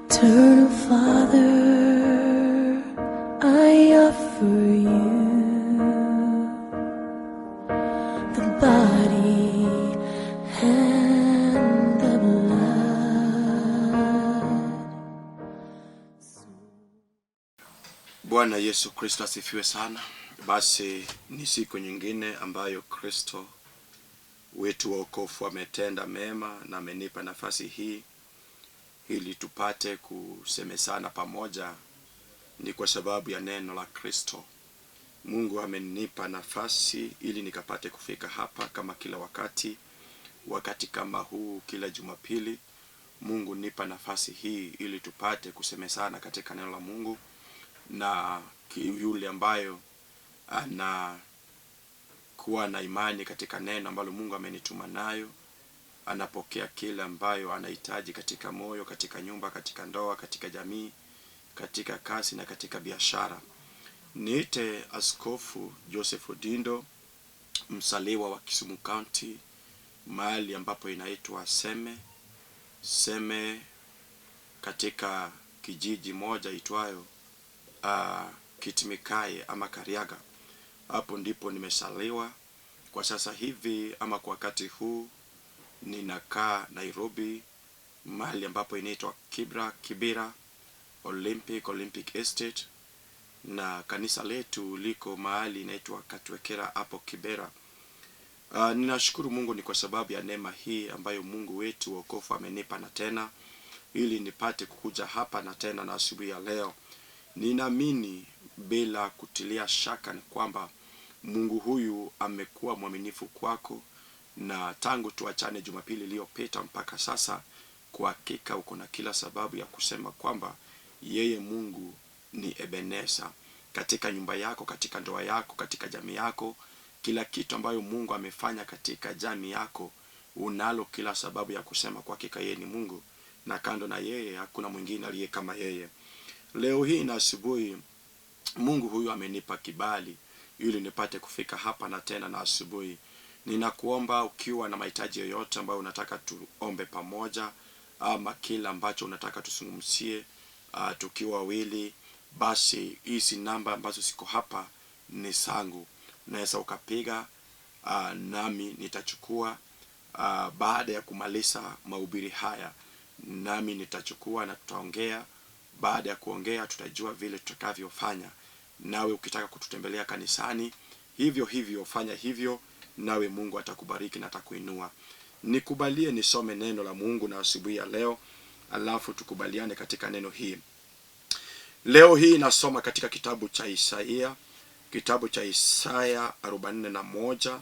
Eternal Father, I offer you the body and the blood. Bwana Yesu Kristo asifiwe sana. Basi ni siku nyingine ambayo Kristo wetu wa wokovu ametenda mema na amenipa nafasi hii ili tupate kusemesana pamoja. Ni kwa sababu ya neno la Kristo. Mungu amenipa nafasi ili nikapate kufika hapa kama kila wakati, wakati kama huu, kila Jumapili. Mungu nipa nafasi hii ili tupate kusemesana katika neno la Mungu na yule ambayo anakuwa na imani katika neno ambalo Mungu amenituma nayo, anapokea kile ambayo anahitaji katika moyo, katika nyumba, katika ndoa, katika jamii, katika kazi na katika biashara. Niite Askofu Joseph Odindo, msaliwa wa Kisumu County, mahali ambapo inaitwa Seme Seme, katika kijiji moja itwayo Kitmikae ama Kariaga. Hapo ndipo nimesaliwa. Kwa sasa hivi ama kwa wakati huu ninakaa Nairobi, mahali ambapo inaitwa Kibra Kibera Olympic Estate, na kanisa letu liko mahali inaitwa Katwekera hapo Kibera. Ninashukuru Mungu ni kwa sababu ya neema hii ambayo Mungu wetu wokovu amenipa na tena ili nipate kukuja hapa na tena na asubuhi ya leo. Ninaamini bila kutilia shaka ni kwamba Mungu huyu amekuwa mwaminifu kwako, na tangu tuachane Jumapili iliyopita mpaka sasa, kwa hakika uko na kila sababu ya kusema kwamba yeye Mungu ni Ebeneza katika nyumba yako, katika ndoa yako, katika jamii yako. Kila kitu ambayo Mungu amefanya katika jamii yako, unalo kila sababu ya kusema kwa hakika yeye ni Mungu, na kando na yeye hakuna mwingine aliye kama yeye. Leo hii na asubuhi, Mungu huyu amenipa kibali ili nipate kufika hapa na tena na asubuhi. Ninakuomba ukiwa na mahitaji yoyote ambayo unataka tuombe pamoja, ama kila ambacho unataka tuzungumzie tukiwa wawili, basi hizi namba ambazo ziko hapa ni zangu, unaweza ukapiga nami nitachukua baada ya kumaliza mahubiri haya, nami nitachukua na tutaongea. Baada ya kuongea, tutajua vile tutakavyofanya. Nawe ukitaka kututembelea kanisani, hivyo hivyo fanya hivyo, nawe Mungu atakubariki na atakuinua. Nikubalie nisome neno la Mungu na asubuhi ya leo, alafu tukubaliane katika neno hii. Leo hii nasoma katika kitabu cha Isaia, kitabu cha Isaya 41,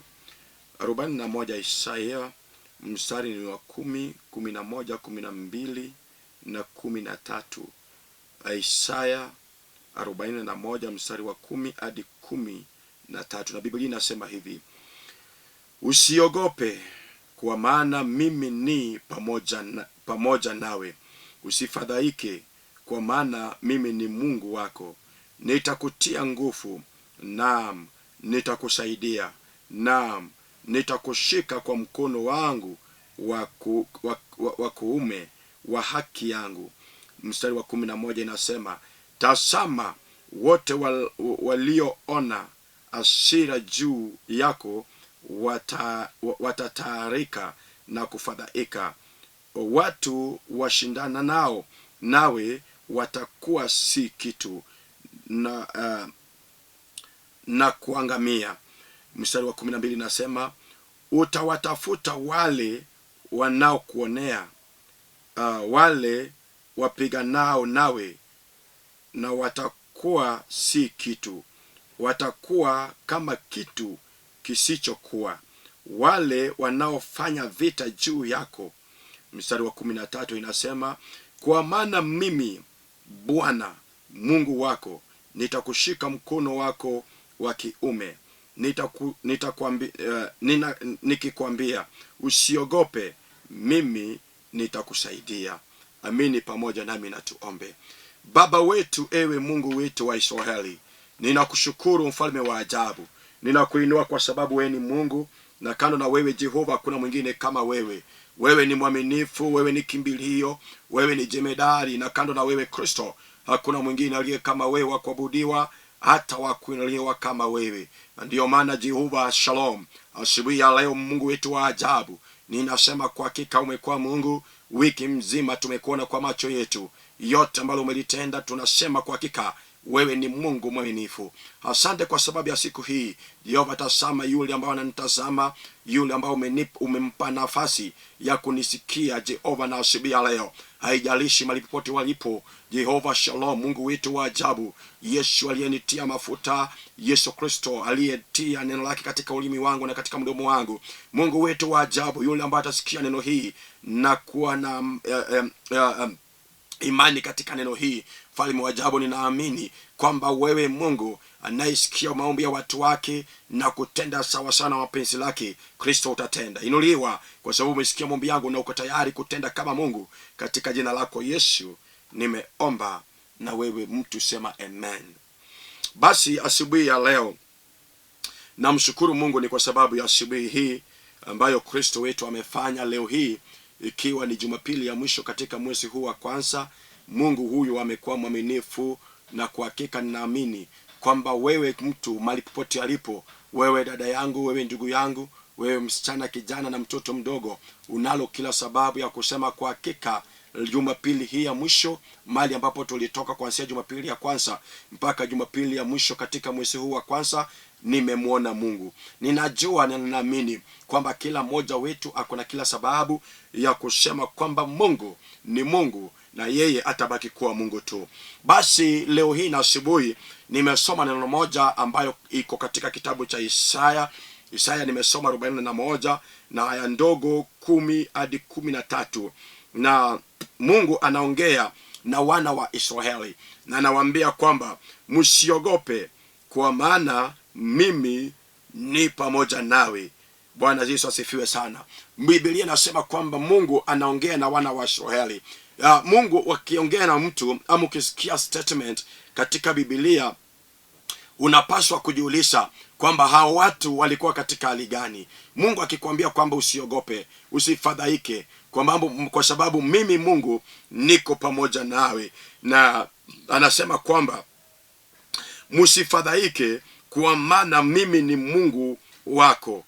41 Isaya, mstari ni wa 10, 11, 12 na 13. Isaya 41 mstari wa 10 hadi 13, na Biblia inasema hivi: Usiogope, kwa maana mimi ni pamoja nawe; usifadhaike, kwa maana mimi ni Mungu wako. Nitakutia nguvu, naam, nitakusaidia, naam, nitakushika kwa mkono wangu wa kuume wa haki yangu. Mstari wa 11 inasema, tazama, wote walioona hasira juu yako watataarika na kufadhaika. Watu washindana nao nawe watakuwa si kitu na kuangamia. Mstari wa 12 inasema, utawatafuta wale wanaokuonea, wale wapiganao nawe, na watakuwa si kitu, watakuwa kama kitu kisichokuwa, wale wanaofanya vita juu yako. Mstari wa 13 inasema, kwa maana mimi Bwana Mungu wako nitakushika mkono wako wa kiume, nikikwambia usiogope, mimi nitakusaidia. Amini pamoja nami na tuombe. Baba wetu, ewe Mungu wetu wa Israeli, ninakushukuru mfalme wa ajabu, ninakuinua kwa sababu wewe ni Mungu na kando na wewe Jehova hakuna mwingine kama wewe. Wewe ni mwaminifu, wewe ni kimbilio, wewe ni jemedari, na kando na wewe Kristo hakuna mwingine aliye kama wewe wa kuabudiwa hata wa kuinuliwa kama wewe. Na ndiyo maana Jehova Shalom, asubuhi ya leo, Mungu wetu wa ajabu, ninasema kwa hakika umekuwa Mungu. Wiki mzima tumekuona kwa macho yetu, yote ambalo umelitenda, tunasema kwa hakika wewe ni Mungu mwaminifu. Asante kwa sababu ya siku hii Jehova. Tazama yule ambao ananitazama, yule ambao umempa nafasi ya kunisikia Jehova na asubuhi ya leo, haijalishi mahali popote walipo. Jehova Shalom, Mungu wetu wa ajabu, Yesu aliyenitia mafuta, Yesu Kristo aliyetia neno lake katika ulimi wangu na katika mdomo wangu, Mungu wetu wa ajabu, yule ambaye atasikia neno hii na kuwa na imani katika neno hii, mfalme wa ajabu, ninaamini kwamba wewe Mungu anayesikia maombi ya watu wake na kutenda sawa sana mapenzi lake, Kristo utatenda. Inuliwa, kwa sababu umesikia maombi yangu na uko tayari kutenda kama Mungu. Katika jina lako Yesu nimeomba, na wewe mtu sema amen. Basi asubuhi ya leo namshukuru Mungu ni kwa sababu ya asubuhi hii ambayo Kristo wetu amefanya leo hii, ikiwa ni Jumapili ya mwisho katika mwezi huu wa kwanza. Mungu huyu amekuwa mwaminifu, na kwa hakika ninaamini kwamba wewe mtu mahali popote alipo, wewe dada yangu, wewe ndugu yangu, wewe msichana, kijana na mtoto mdogo, unalo kila sababu ya kusema kwa hakika Jumapili hii ya mwisho, mahali ambapo tulitoka kuanzia Jumapili ya kwanza mpaka Jumapili ya mwisho katika mwezi huu wa kwanza, nimemwona Mungu. Ninajua na ninaamini kwamba kila mmoja wetu ako na kila sababu ya kusema kwamba Mungu ni Mungu na yeye atabaki kuwa Mungu tu. Basi leo hii na asubuhi nimesoma neno moja ambayo iko katika kitabu cha Isaya. Isaya nimesoma 41 na aya ndogo 10 hadi 13, na Mungu anaongea na wana wa Israeli na anawaambia kwamba msiogope, kwa maana mimi ni pamoja nawe. Bwana Yesu asifiwe sana. Biblia inasema kwamba Mungu anaongea na wana wa Israeli. Ya, Mungu wakiongea na mtu ama ukisikia statement katika Biblia unapaswa kujiuliza kwamba hao watu walikuwa katika hali gani. Mungu akikwambia kwamba usiogope, usifadhaike, kwa sababu mimi Mungu niko pamoja nawe, na anasema kwamba msifadhaike, kwa maana mimi ni Mungu wako,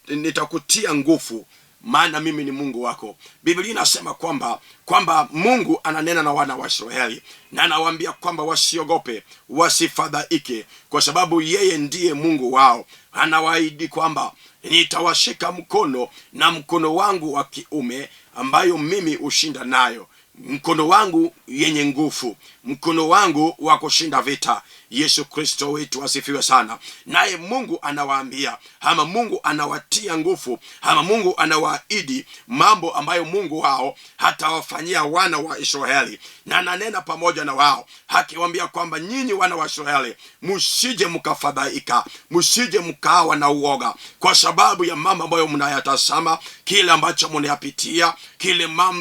nitakutia nguvu, maana mimi ni Mungu wako. Biblia inasema kwamba Mungu ananena na wana wa Israeli na anawaambia kwamba wasiogope, wasifadhaike, kwa sababu yeye ndiye Mungu wao. Anawaahidi kwamba nitawashika mkono na mkono wangu wa kiume, ambayo mimi hushinda nayo, mkono wangu yenye nguvu, mkono wangu wa kushinda vita. Yesu Kristo wetu asifiwe sana. Naye Mungu anawaambia ama Mungu anawatia nguvu ama Mungu anawaahidi mambo ambayo Mungu wao hatawafanyia wana wa Israeli, na ananena pamoja na wao akiwaambia kwamba nyinyi wana wa Israeli msije mkafadhaika, msije mkawa na uoga kwa sababu ya mambo ambayo mnayatazama, kile ambacho mnayapitia,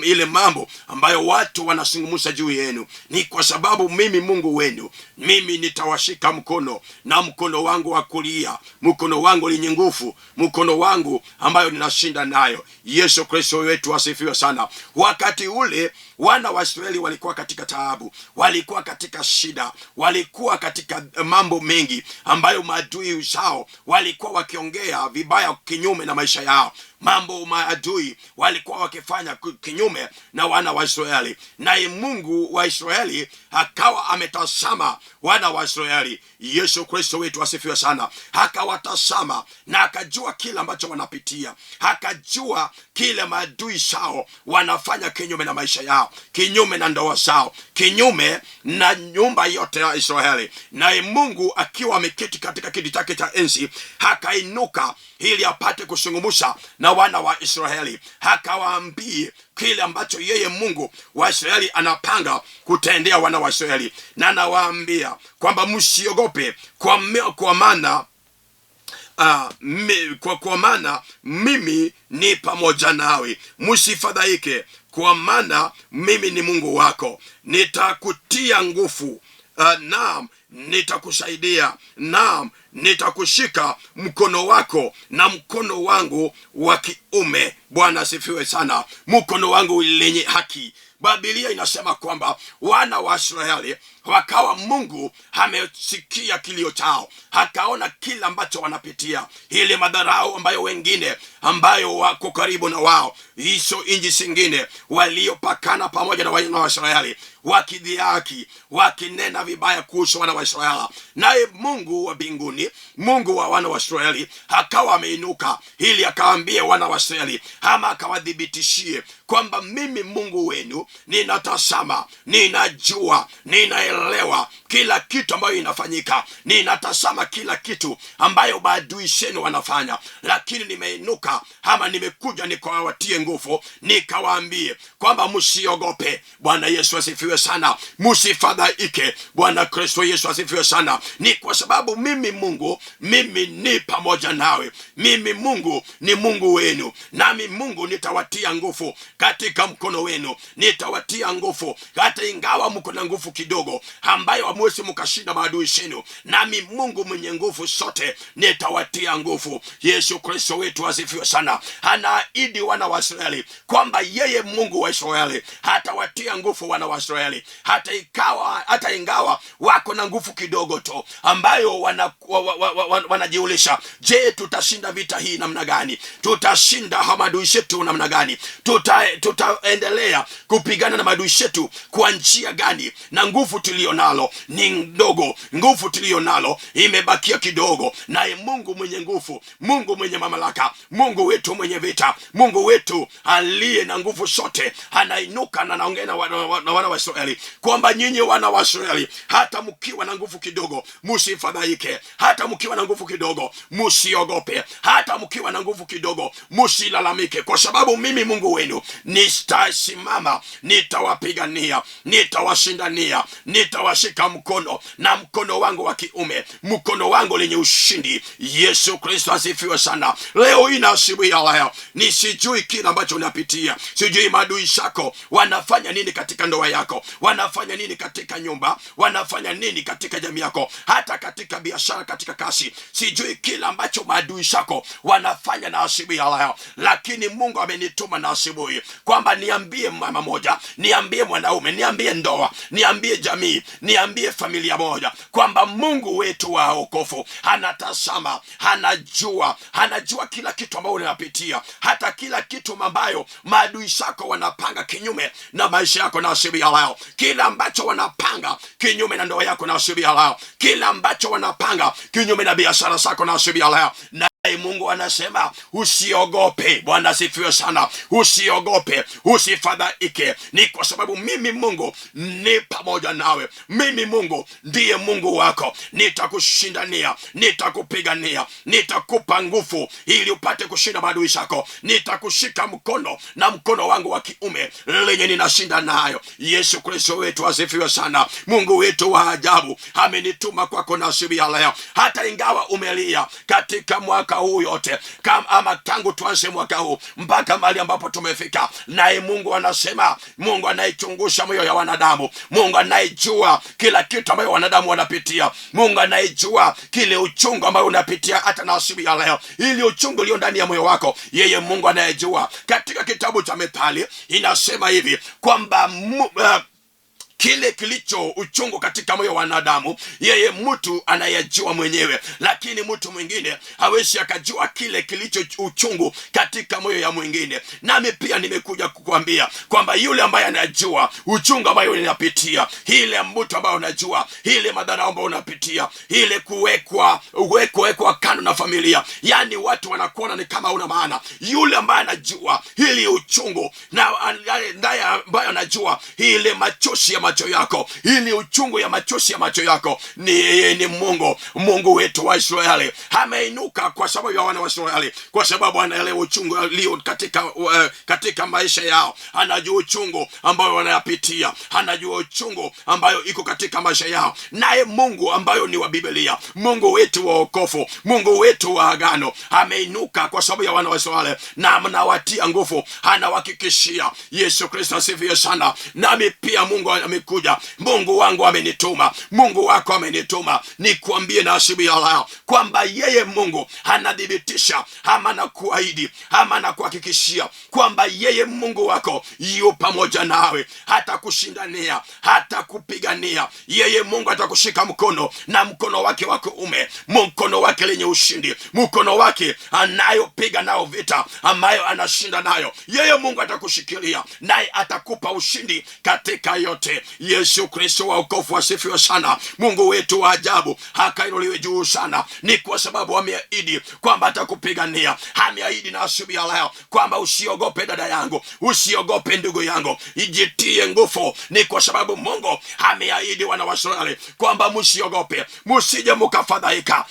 ile mambo ambayo watu wanazungumza juu yenu, ni kwa sababu mimi Mungu wenu, mimi nitawashika mkono na mkono wangu wa kulia, mkono wangu lenye nguvu, mkono wangu ambayo ninashinda nayo. Yesu Kristo wetu asifiwe sana. Wakati ule wana wa Israeli walikuwa katika taabu, walikuwa katika shida, walikuwa katika mambo mengi ambayo maadui zao walikuwa wakiongea vibaya kinyume na maisha yao, mambo maadui walikuwa wakifanya kinyume na wana wa Israeli. Naye Mungu wa Israeli akawa ametazama wana wa Israeli. Yesu Kristo wetu asifiwe sana. Akawatazama na akajua kile ambacho wanapitia, akajua kile maadui zao wanafanya kinyume na maisha yao, kinyume na ndoa zao, kinyume na nyumba yote ya Israeli. Naye Mungu akiwa ameketi katika kiti chake cha enzi akainuka ili apate kuzungumza na wana wa Israeli, akawaambie kile ambacho yeye Mungu wa Israeli anapanga kutendea wana wa Israeli, na anawaambia kwamba msiogope, kwa maana mimi ni pamoja nawe, msifadhaike, kwa maana mimi ni Mungu wako, nitakutia nguvu, naam. nitakusaidia, naam, nitakushika mkono wako na mkono wangu wa kiume. Bwana asifiwe sana. Mkono wangu lenye haki. Biblia inasema kwamba wana wa Israeli wakawa, Mungu amesikia kilio chao, akaona kila ambacho wanapitia, ile madharau ambayo wengine ambayo wako karibu na wao, hizo nchi zingine waliopakana pamoja na wana wa Israeli, wakidhihaki, wakinena vibaya kuhusu wana wa Israeli. Naye Mungu wa mbinguni, Mungu wa wana wa Israeli, akawa ameinuka ili akawaambie wana wa Israeli, ama akawathibitishie kwamba mimi Mungu wenu ninatazama, ninajua, ninaelewa kila kitu ambayo inafanyika, ninatazama kila kitu ambayo maadui zenu wanafanya, lakini nimeinuka ama nimekuja nikawatie nguvu, nikawaambie kwamba msiogope. Bwana Yesu asifiwe sana, msifadhaike. Bwana Kristo Yesu asifiwe sana. Ni kwa sababu mimi Mungu, mimi ni pamoja nawe, mimi Mungu ni Mungu wenu, nami Mungu nitawatia nguvu katika mkono wenu, nitawatia nguvu hata ingawa mko na nguvu kidogo ambayo hamwezi mkashinda maadui zenu, nami Mungu mwenye nguvu sote nitawatia nguvu. Yesu Kristo wetu asifiwe sana. Anaahidi wana wa Israeli kwamba yeye Mungu wa Israeli hatawatia nguvu wana wa Israeli, hata ingawa wako na nguvu kidogo tu ambayo wanajiulisha, je, tutashinda vita hii namna gani? Tutashinda maadui zetu namna gani? Tutaendelea kupigana na maadui zetu kwa njia gani? Na nguvu tuliyo nalo ni ndogo, nguvu tuliyo nalo imebakia kidogo. Naye Mungu mwenye nguvu, Mungu mwenye mamlaka, Mungu wetu mwenye vita, Mungu wetu aliye na nguvu zote, anainuka na anaongea na wana wa Israeli kwamba nyinyi wana wa Israeli, hata mkiwa na nguvu kidogo msifadhaike, hata mkiwa na nguvu kidogo msiogope, hata mkiwa na nguvu kidogo msilalamike, kwa sababu mimi Mungu wenu nitasimama, nitawapigania, nitawashindania, nitawashika mkono na mkono wangu wa kiume, mkono wangu lenye ushindi. Yesu Kristo asifiwe sana. Leo hii na asubuhi ya leo, ni sijui kile ambacho unapitia, sijui maadui zako wanafanya nini katika ndoa yako, wanafanya nini katika nyumba, wanafanya nini katika jamii yako, hata katika biashara, katika kazi, sijui kile ambacho maadui zako wanafanya na asubuhi ya leo, lakini Mungu amenituma na asubuhi kwamba niambie mama moja, niambie mwanaume, niambie ndoa, niambie jamii, niambie familia moja kwamba Mungu wetu wa wokovu anatazama, anajua, anajua kila kitu ambayo unapitia, hata kila kitu ambayo maadui zako wanapanga kinyume na maisha yako na asubuhi ya leo, kila ambacho wanapanga kinyume na ndoa yako na asubuhi ya leo, kila ambacho wanapanga kinyume na biashara zako na asubuhi ya leo. Naye Mungu anasema usiogope. Bwana asifiwe sana. Usiogope, usifadhaike, ni kwa sababu mimi Mungu ni pamoja nawe. Mimi Mungu ndiye Mungu wako, nitakushindania, nitakupigania, nitakupa nguvu ili upate kushinda maadui zako. Nitakushika mkono na mkono wangu wa kiume lenye ninashinda nayo. Yesu Kristo wetu asifiwe sana. Mungu wetu wa ajabu amenituma kwako na asubuhi ya leo, hata ingawa umelia katika mwaka huu yote ama tangu tuanze mwaka huu mpaka mahali ambapo tumefika, naye Mungu anasema, Mungu anayechungusha mioyo ya wanadamu, Mungu anayejua kila kitu ambayo wanadamu wanapitia, Mungu anayejua kile uchungu ambayo unapitia hata na asubuhi ya leo, ili uchungu ulio ndani ya moyo wako, yeye Mungu anayejua. Katika kitabu cha Methali inasema hivi kwamba kile kilicho uchungu katika moyo wa wanadamu, yeye mtu anayejua mwenyewe, lakini mtu mwingine hawezi akajua kile kilicho uchungu katika moyo ya mwingine. Nami pia nimekuja kukuambia kwamba yule ambaye anajua uchungu ambayo unapitia, ile mtu ambayo unajua, ile madhara ambayo unapitia, ile kuwekwa kando na familia, yani watu wanakuona ni kama una maana, yule ambaye anajua ili uchungu na ndiye ambaye anajua ile machozi ya macho yako, ili uchungu ya machozi ya macho yako, ni yeye ni Mungu, Mungu wetu wa Israeli ameinuka kwa sababu ya wana wa Israeli, kwa sababu anaelewa uchungu ulio katika maisha yao, anajua uchungu ambayo wanayapitia, anajua uchungu ambayo iko katika maisha yao. Naye Mungu ambayo ni wa Biblia, Mungu wetu wa wokovu, Mungu wetu wa agano, ameinuka kwa sababu ya wana wa Israeli na anawatia nguvu, anawahakikishia. Yesu Kristo asifiwe sana. Nami pia Mungu Nimekuja, Mungu wangu amenituma, Mungu wako amenituma nikuambie na asubuhi ya leo kwamba yeye Mungu anathibitisha ama nakuahidi ama nakuhakikishia kwamba yeye Mungu wako yu pamoja nawe, hata kushindania, hata kupigania. Yeye Mungu atakushika mkono na mkono wake wa kuume, mkono wake lenye ushindi, mkono wake anayopiga nao vita, ambayo anashinda nayo. Yeye Mungu atakushikilia naye atakupa ushindi katika yote. Yesu Kristo wa wokovu asifiwe sana. Mungu wetu wa ajabu akainuliwe juu sana. Ni kwa sababu ameahidi kwamba atakupigania. Ameahidi na asubuhi ya leo kwamba usiogope dada yangu, usiogope ndugu yangu, ijitie nguvu. Ni kwa sababu Mungu ameahidi wana wa Israeli kwamba msiogope, msije mukafadhaika,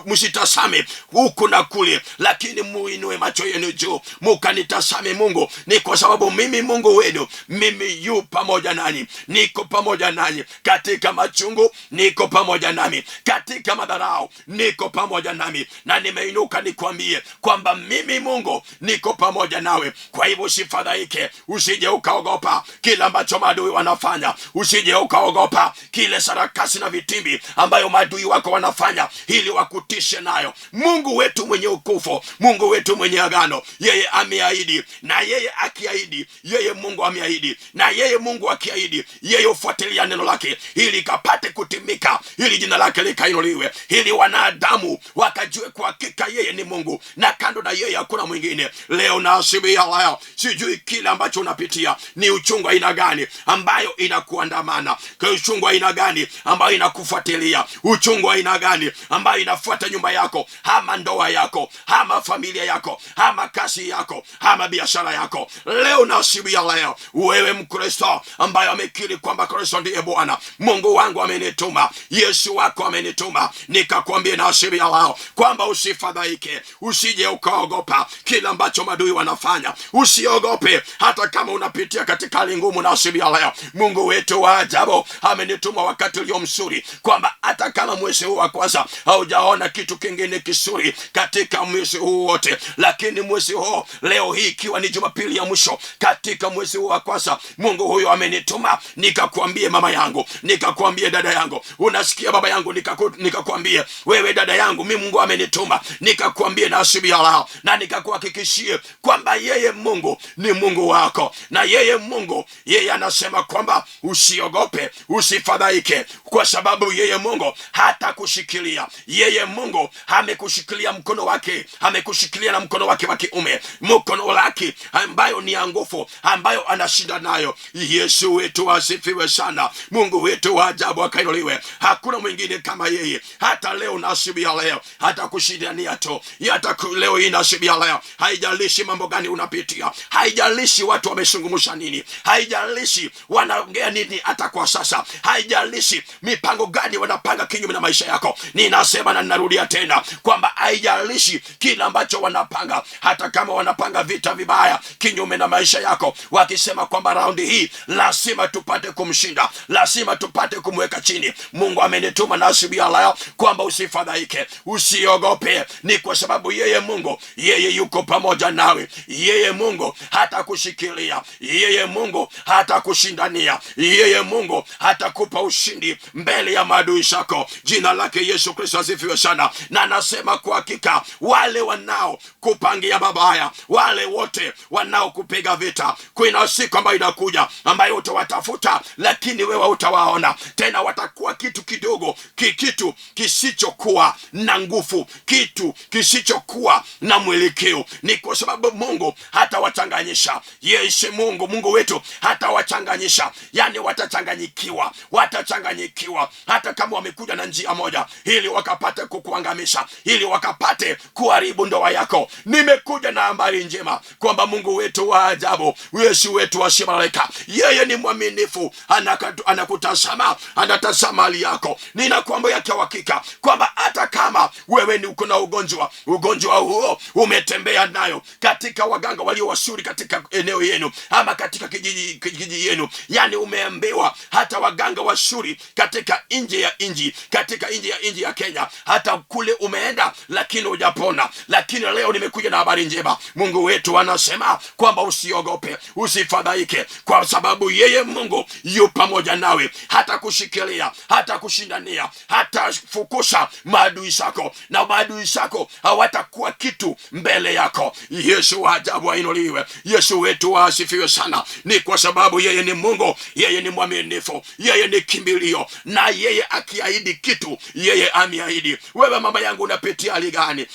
msitasame huku na kule, lakini muinue macho yenu juu mukanitazame Mungu. Ni kwa sababu mimi Mungu wenu, mimi yu pamoja nanyi, niko pamoja nanyi katika machungu, niko pamoja nami katika madharau, niko pamoja nami, na nimeinuka nikwambie kwamba mimi Mungu niko pamoja nawe. Kwa hivyo usifadhaike, usije ukaogopa kila ambacho maadui wanafanya, usije ukaogopa kile sarakasi na vitimbi ambayo maadui wako wanafanya ili wakutishe nayo. Mungu wetu mwenye ukufo, Mungu wetu mwenye agano, yeye ameahidi, na yeye akiahidi, yeye Mungu ameahidi, na yeye Mungu akiahidi, yeye hufuatilia neno lake ili kapate kutimika, ili jina lake likainuliwe, ili wanadamu wakajue kwa hakika yeye ni Mungu na kando na yeye hakuna mwingine. Leo na asubuhi ya leo, sijui kile ambacho unapitia ni uchungu aina gani ambayo inakuandamana, uchungu aina gani ambayo inakufuatilia, uchungu aina gani ambayo inafuata nyumba yako ama ndoa yako ama familia yako ama kazi yako ama biashara yako. Leo na asubuhi ya leo, wewe Mkristo ambaye amekiri kwamba Kristo ndiye Bwana, Mungu wangu amenituma, Yesu wako amenituma, nikakwambie na asubuhi ya leo kwamba usifadhaike, usije ukaogopa kila ambacho maadui wanafanya. Usiogope hata kama unapitia katika hali ngumu. Na asubuhi ya leo, Mungu wetu wa ajabu amenituma wakati ulio mzuri, kwamba hata kama mwezi huu wa kwanza haujaona kitu kingine kizuri katika mwezi huu wote, lakini mwezi huu leo hii ikiwa ni Jumapili ya mwisho katika mwezi huu wa kwanza, Mungu huyo amenituma nikakwambie mama yangu, nikakwambie dada yangu, unasikia baba yangu, nikakwambie wewe dada yangu, mimi Mungu amenituma nikakwambie na asubuhi ya leo, na nikakuhakikishie kwamba yeye Mungu ni Mungu wako, na yeye Mungu yeye anasema kwamba usiogope, usifadhaike, kwa sababu yeye Mungu hatakushikilia. Yeye Mungu amekushikilia mkono wake, amekushikilia na mkono wake wa kiume, mkono wake ambayo ni ya nguvu, ambayo anashinda nayo. Yesu wetu asifiwe sana. Mungu wetu wa ajabu akainuliwe. Hakuna mwingine kama yeye. Hata leo na asubuhi ya leo hata kushindania tu, hata leo hii na asubuhi ya leo, haijalishi mambo gani unapitia, haijalishi watu wamezungumza nini, haijalishi wanaongea nini hata kwa sasa, haijalishi mipango gani wanapanga kinyume na maisha yako. Ninasema na ninarudia tena kwamba haijalishi kila ambacho wanapanga, hata kama wanapanga vita vibaya kinyume na maisha yako, wakisema kwamba raundi hii lazima tupate kumshinda, lazima tupate kumweka chini. Mungu amenituma na asubuhi ya leo kwamba usifadhaike, usiogope, ni kwa sababu yeye Mungu, yeye yuko pamoja nawe. Yeye Mungu hatakushikilia, yeye Mungu hatakushindania, yeye Mungu hatakupa ushindi mbele ya maadui zako. Jina lake Yesu Kristo asifiwe sana. Na nasema kwa hakika, wale wanao kupangia mabaya, wale wote wanaokupiga vita, kuna siku ambayo inakuja ambayo utawatafuta, lakini wewe utawaona tena, watakuwa kitu kidogo, kitu kisichokuwa na nguvu, kitu kisichokuwa na mwelekeo. Ni kwa sababu Mungu hatawachanganyisha. Yesu Mungu, Mungu wetu hatawachanganyisha, yani watachanganyikiwa, watachanganyikiwa hata kama wamekuja na njia moja, ili wakapate kukuangamisha, ili wakapate kuharibu ndoa yako. Nimekuja na habari njema kwamba Mungu wetu wa ajabu, Yesu wetu wa malaika, yeye ni mwaminifu, anakutazama, anatazama hali yako. Ninakuambia kwa hakika kwamba hata kama wewe ni uko na ugonjwa, ugonjwa huo umetembea nayo katika waganga walio wasuri katika eneo yenu ama katika kijiji yenu, yani umeambiwa hata waganga wasuri katika nje ya nchi, katika nje ya nchi ya Kenya, hata kule umeenda lakini hujapona. Lakini leo nimekuja na habari njema. Mungu wetu anasema kwamba usiogope, usifadhaike, kwa kwa sababu yeye Mungu yu pamoja nawe, hata kushikilia, hata kushindania, hata fukusha maadui zako, na maadui zako hawatakuwa kitu mbele yako. Yesu wa ajabu ainuliwe, Yesu wetu asifiwe sana. Ni kwa sababu yeye ni Mungu, yeye ni mwaminifu, yeye ni kimbilio, na yeye akiahidi kitu, yeye ameahidi. Wewe mama yangu, unapitia hali gani?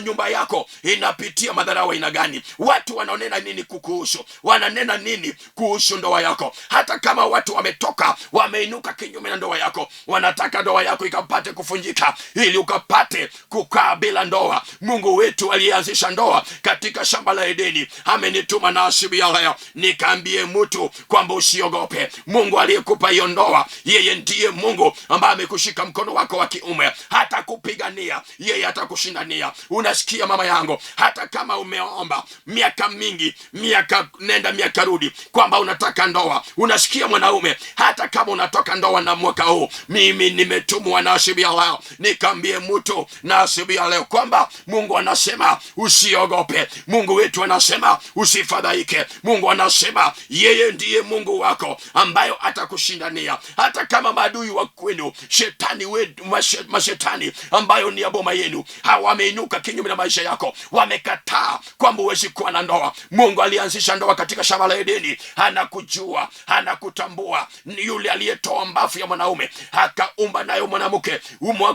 Nyumba yako inapitia madharau aina gani? Watu wanaonena nini kukuhusu? Wananena nini kuhusu ndoa yako? Hata kama watu wametoka wameinuka kinyume na ndoa yako, wanataka ndoa yako ikapate kufunjika ili ukapate kukaa bila ndoa. Mungu wetu aliyeanzisha ndoa katika shamba la Edeni amenituma na asubuhi ya leo nikaambie mtu kwamba usiogope. Mungu aliyekupa hiyo ndoa, yeye ndiye Mungu ambaye amekushika mkono wako wa kiume, hata kupigania yeye atakushindania. Unasikia mama yangu, hata kama umeomba miaka mingi, miaka nenda miaka rudi, kwamba unataka ndoa, unasikia mwanaume, hata kama unatoka ndoa na mwaka huu, mimi nimetumwa na asubuhi ya leo nikaambie mtu na asubuhi ya leo kwamba Mungu anasema usiogope. Mungu wetu anasema usifadhaike. Mungu anasema yeye ndiye Mungu wako ambayo atakushindania, hata kama maadui wa kwenu, shetani wetu, mashetani ambayo ni ya boma yenu, hawameinuka kinyume na maisha yako, wamekataa kwamba huwezi kuwa na ndoa. Mungu alianzisha ndoa katika shamba la Edeni, anakujua, anakutambua. Ni yule aliyetoa mbavu ya mwanaume akaumba nayo mwanamke.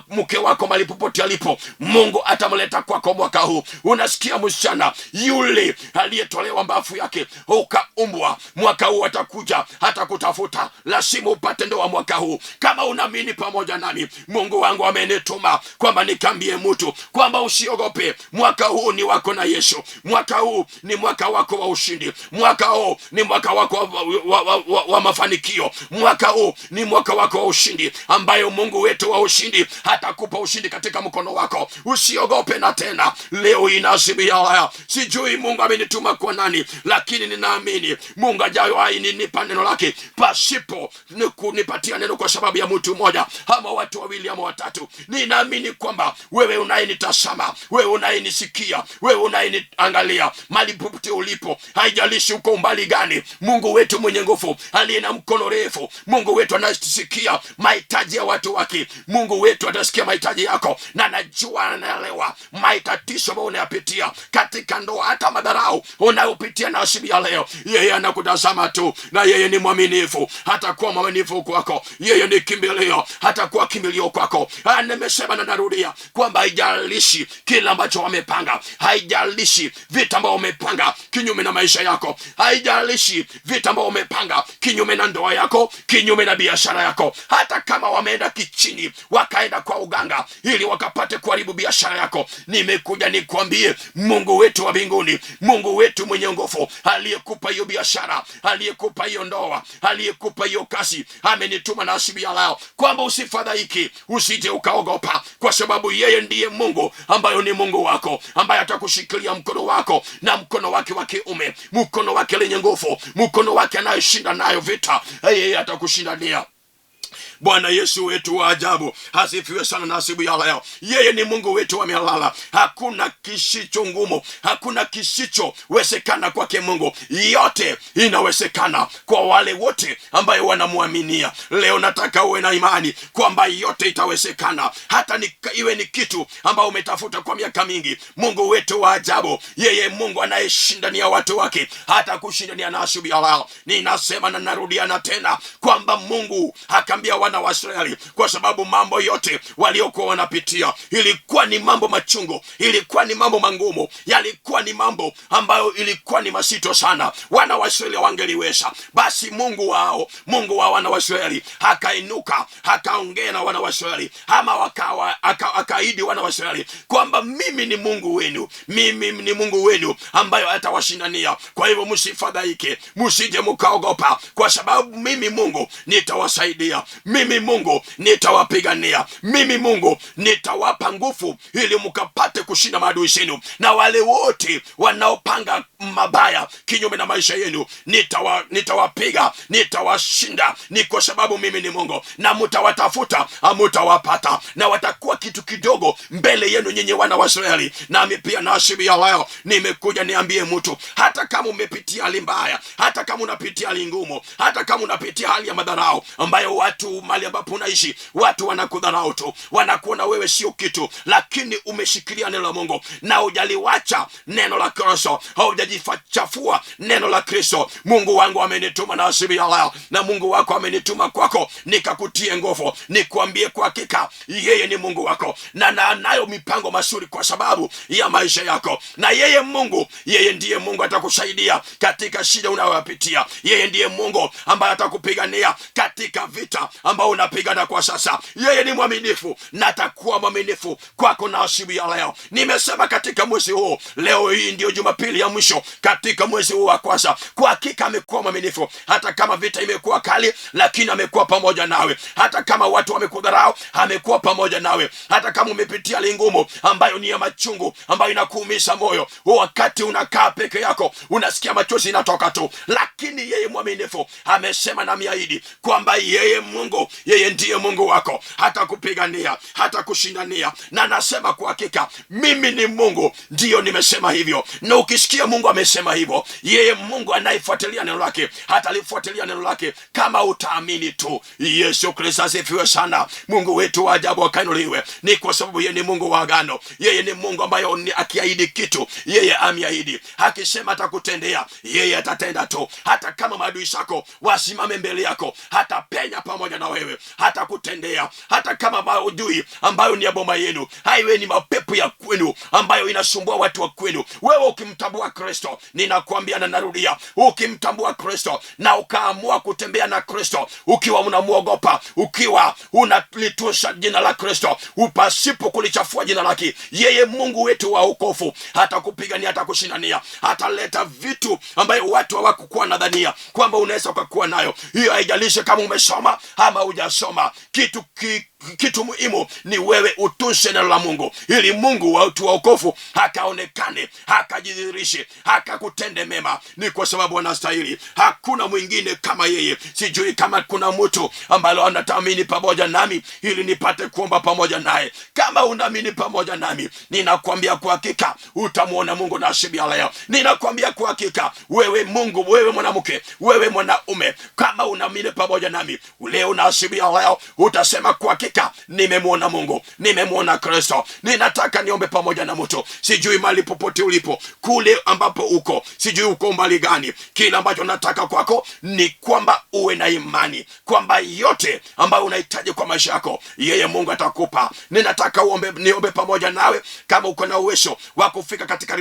Mke wako mahali popote alipo, Mungu atamleta kwako mwaka huu. Unasikia msichana, yule aliyetolewa mbavu yake ukaumbwa, mwaka huu atakuja, atakutafuta. Lazima upate ndoa mwaka huu. Kama unaamini pamoja nami, Mungu wangu amenituma kwamba nikambie mtu kwamba usiogope, mwaka huu ni wako na Yesu. Mwaka huu ni mwaka wako wa ushindi. Mwaka huu ni mwaka wako wa mafanikio. Mwaka huu ni mwaka wako wa ushindi, ambayo Mungu wetu wa ushindi atakupa ushindi katika mkono wako. Usiogope. Na tena leo inasibia haya, sijui Mungu amenituma kwa nani, lakini ninaamini Mungu ajayo ninipa neno lake pasipo kunipatia neno kwa sababu ya mtu mmoja ama watu wawili ama watatu. Ninaamini kwamba wewe unayenitazama, wewe unayenisikia, wewe unayeniangalia, mahali popote ulipo, haijalishi uko umbali gani, Mungu wetu mwenye nguvu aliye na mkono refu, Mungu wetu anasikia mahitaji ya watu wake. Mungu wetu atasikia mahitaji yako, na najua, anaelewa matatizo ambayo unayapitia katika ndoa, hata madharau unayopitia na asubuhi ya leo, yeye anakutazama tu, na yeye ni mwaminifu, hatakuwa mwaminifu kwako. Yeye ni kimbilio, hatakuwa kimbilio kwako. Nimesema na narudia kwamba haijalishi kila ambacho wamepanga, haijalishi vita ambao wamepanga kinyume na maisha yako, haijalishi vita ambao wamepanga kinyume na ndoa yako, kinyume na biashara yako, hata kama wameenda kichini, wakaenda kwa uganga ili wakapate kuharibu biashara yako, nimekuja nikwambie, Mungu wetu wa mbinguni, Mungu wetu mwenye nguvu, aliyekupa hiyo biashara, aliyekupa hiyo ndoa, aliyekupa hiyo kazi, amenituma na asubuhi ya leo kwamba usifadhaiki, usije ukaogopa, kwa sababu yeye ndiye Mungu ambayo ni Mungu wako, ambaye atakushikilia mkono wako na mkono wake wa kiume, mkono wake lenye nguvu, mkono wake anayeshinda nayo vita, yeye atakushindania. Bwana Yesu wetu wa ajabu asifiwe sana na asubuhi ya leo. Yeye ni Mungu wetu wa milele. Hakuna kisicho ngumu, hakuna kisichowezekana kwake Mungu. Yote inawezekana kwa wale wote ambayo wanamwaminia. Leo nataka uwe na imani kwamba yote itawezekana, hata iwe ni kitu ambao umetafuta kwa miaka mingi. Mungu wetu wa ajabu, yeye Mungu anayeshindania watu wake, hata kushindania na asubuhi ya leo. Ninasema na narudiana tena kwamba Mungu akaambia wana wa Israeli, kwa sababu mambo yote waliokuwa wanapitia ilikuwa ni mambo machungu, ilikuwa ni mambo mangumu, yalikuwa ni mambo ambayo ilikuwa ni masito sana, wana wa Israeli wangeliweza. Basi Mungu wao, Mungu wa wana wa Israeli akainuka, akaongea na wana wa Israeli, ama akaahidi wana wa Israeli kwamba mimi ni Mungu wenu, mimi ni Mungu wenu ambayo atawashindania. Kwa hivyo msifadhaike, msije mkaogopa, kwa sababu mimi Mungu nitawasaidia. Mimi Mungu nitawapigania, mimi Mungu nitawapa nguvu ili mkapate kushinda maadui zenu, na wale wote wanaopanga mabaya kinyume na maisha yenu nitawapiga, nitawashinda. Ni kwa sababu mimi ni Mungu, na mtawatafuta hamutawapata, na watakuwa kitu kidogo mbele yenu nyinyi wana wa Israeli. Nami pia na asubuhi ya leo nimekuja niambie mtu, hata kama umepitia hali mbaya, hata kama unapitia hali ngumu, hata kama unapitia hali ya madharau ambayo watu mahali ambapo unaishi watu wanakudharau tu, wanakuona wewe sio kitu, lakini umeshikilia neno la Mungu na hujaliwacha neno la Kristo, haujajichafua neno la Kristo. Mungu wangu amenituma na asubuhi ya leo, na Mungu wako amenituma kwako nikakutie nguvu, nikuambie kwa hakika yeye ni Mungu wako na anayo mipango mazuri kwa sababu ya maisha yako. Na yeye Mungu, yeye ndiye Mungu atakusaidia katika shida unayopitia. Yeye ndiye Mungu ambaye atakupigania katika vita ambao unapigana kwa sasa. Yeye ni mwaminifu na atakuwa mwaminifu kwako na asubuhi ya leo. Nimesema katika mwezi huu, leo hii ndiyo Jumapili ya mwisho katika mwezi huu wa kwanza. Kwa hakika amekuwa mwaminifu, hata kama vita imekuwa kali, lakini amekuwa pamoja nawe. Hata kama watu wamekudharau, amekuwa pamoja nawe. Hata kama umepitia hali ngumu ambayo ni ya machungu, ambayo inakuumiza moyo, wakati unakaa peke yako unasikia machozi inatoka tu, lakini yeye mwaminifu amesema na ameahidi kwamba yeye Mungu, yeye ndiye Mungu wako, hata kupigania, hata kushindania. Na nasema kwa hakika mimi ni Mungu, ndiyo nimesema hivyo. Na ukisikia Mungu amesema hivyo, yeye Mungu anayefuatilia neno lake hatalifuatilia neno lake kama utaamini tu. Yesu Kristo asifiwe sana. Mungu wetu wa ajabu akainuliwe. Ni kwa sababu yeye ni Mungu wa agano, yeye ni Mungu ambaye akiahidi kitu yeye ameahidi, akisema atakutendea yeye atatenda tu. Hata kama maadui zako wasimame mbele yako, hatapenya pamoja na wewe, hatakutendea. Hata kama maadui ambayo ni ya boma yenu, haiwe ni mapepo ya kwenu ambayo inasumbua watu wa kwenu, wewe ukimtambua Kristo, ninakwambia na narudia, ukimtambua Kristo na ukaamua kutembea na Kristo ukiwa unamwogopa, ukiwa unalitusha jina la Kristo upasipo kulichafua jina lake, yeye Mungu wetu wa wokovu hatakupigania, hatakushindania, hataleta vitu ambayo watu hawakukuwa nadhania kwamba unaweza ukakuwa nayo. Hiyo haijalishi kama umesoma ama hujasoma. Kitu muhimu ni wewe utunze neno la Mungu, ili Mungu wa utu wa wokovu akaonekane, akajidhihirishe, akakutende mema. Ni kwa sababu anastahili, hakuna mwingine kama yeye. Sijui kama kuna mtu ambalo anataamini pamoja nami ili nipate kuomba pamoja naye. Kama unaamini pamoja nami, ninakwambia kwa hakika utamwona Mungu na asubuhi ya leo. Ninakwambia kwa hakika, wewe Mungu, wewe mwanamke, wewe mwanaume, kama unaamini pamoja nami leo na asubuhi ya leo, utasema kwa hakika nimemwona Mungu, nimemwona Kristo. Ninataka niombe pamoja na mtu, sijui mahali popote ulipo, kule ambapo uko, sijui uko umbali gani. Kile ambacho nataka kwako ni kwamba uwe na imani kwamba yote ambayo unahitaji kwa maisha yako yeye Mungu atakupa. Ninataka uombe, niombe pamoja nawe. Kama uko na uwezo wa kufika katika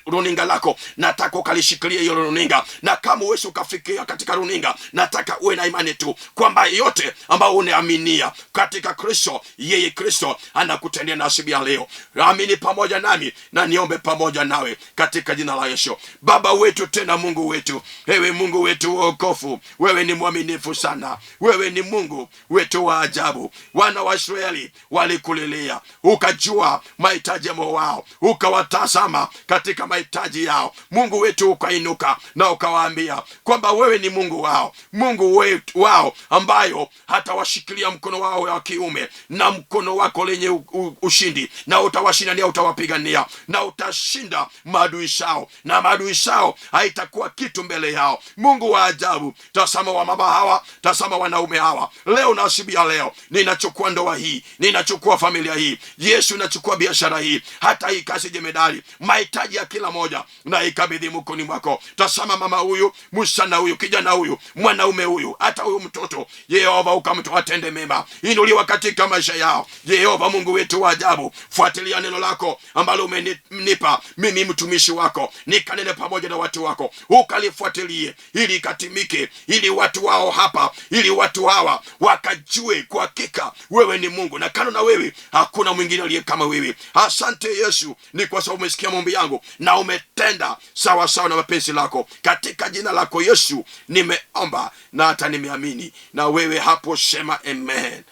runinga lako, nataka ukalishikilia hiyo runinga, na kama uwezo ukafikia katika runinga, nataka uwe na imani tu kwamba yote ambayo unaaminia katika Kristo, yeye Kristo anakutendea na asubuhi ya leo. Amini pamoja nami na niombe pamoja nawe katika jina la Yesu. Baba wetu tena Mungu wetu, ewe Mungu wetu wa wokovu, wewe ni mwaminifu sana, wewe ni Mungu wetu wa ajabu. Wana wa Israeli walikulilia, ukajua mahitaji ya moyo wao, ukawatazama katika mahitaji yao. Mungu wetu ukainuka na ukawaambia kwamba wewe ni Mungu wao, Mungu wetu wao ambayo hatawashikilia mkono wao wa kiume na mkono wako lenye ushindi, na utawashindania, utawapigania na utashinda maadui zao, na maadui zao haitakuwa kitu mbele yao. Mungu wa ajabu, tazama wamama hawa, tazama wanaume hawa leo na asubuhi ya leo, ninachukua ndoa hii, ninachukua familia hii, Yesu, nachukua biashara hii, hata hii kazi jemedali, mahitaji ya kila moja na ikabidhi mkononi mwako. Tazama mama huyu, msichana huyu, kijana huyu, mwanaume huyu, hata huyu mtoto, Yehova ukamtoa atende mema. Inuliwa ikiwa katika maisha yao. Jehova Mungu wetu wa ajabu, fuatilia neno lako ambalo umenipa mimi mtumishi wako, nikanene pamoja na watu wako, ukalifuatilie ili ikatimike, ili watu wao hapa, ili watu hawa wakajue kwa hakika wewe ni Mungu na kando na wewe hakuna mwingine aliye kama wewe. Asante Yesu, ni kwa sababu umesikia maombi yangu na umetenda sawa sawa na mapenzi lako. Katika jina lako Yesu nimeomba na hata nimeamini, na wewe hapo sema amen.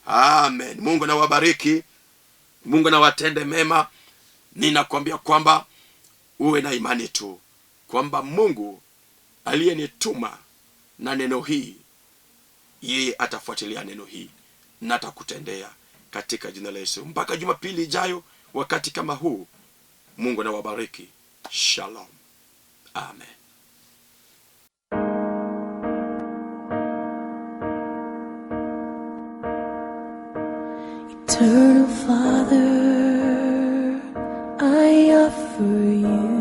Amen. Mungu nawabariki, Mungu nawatende mema. Ninakwambia kwamba uwe na imani tu kwamba Mungu aliyenituma na neno hii, yeye atafuatilia neno hii na atakutendea katika jina la Yesu. Mpaka Jumapili ijayo wakati kama huu, Mungu nawabariki. Shalom. Amen. Eternal Father, I offer you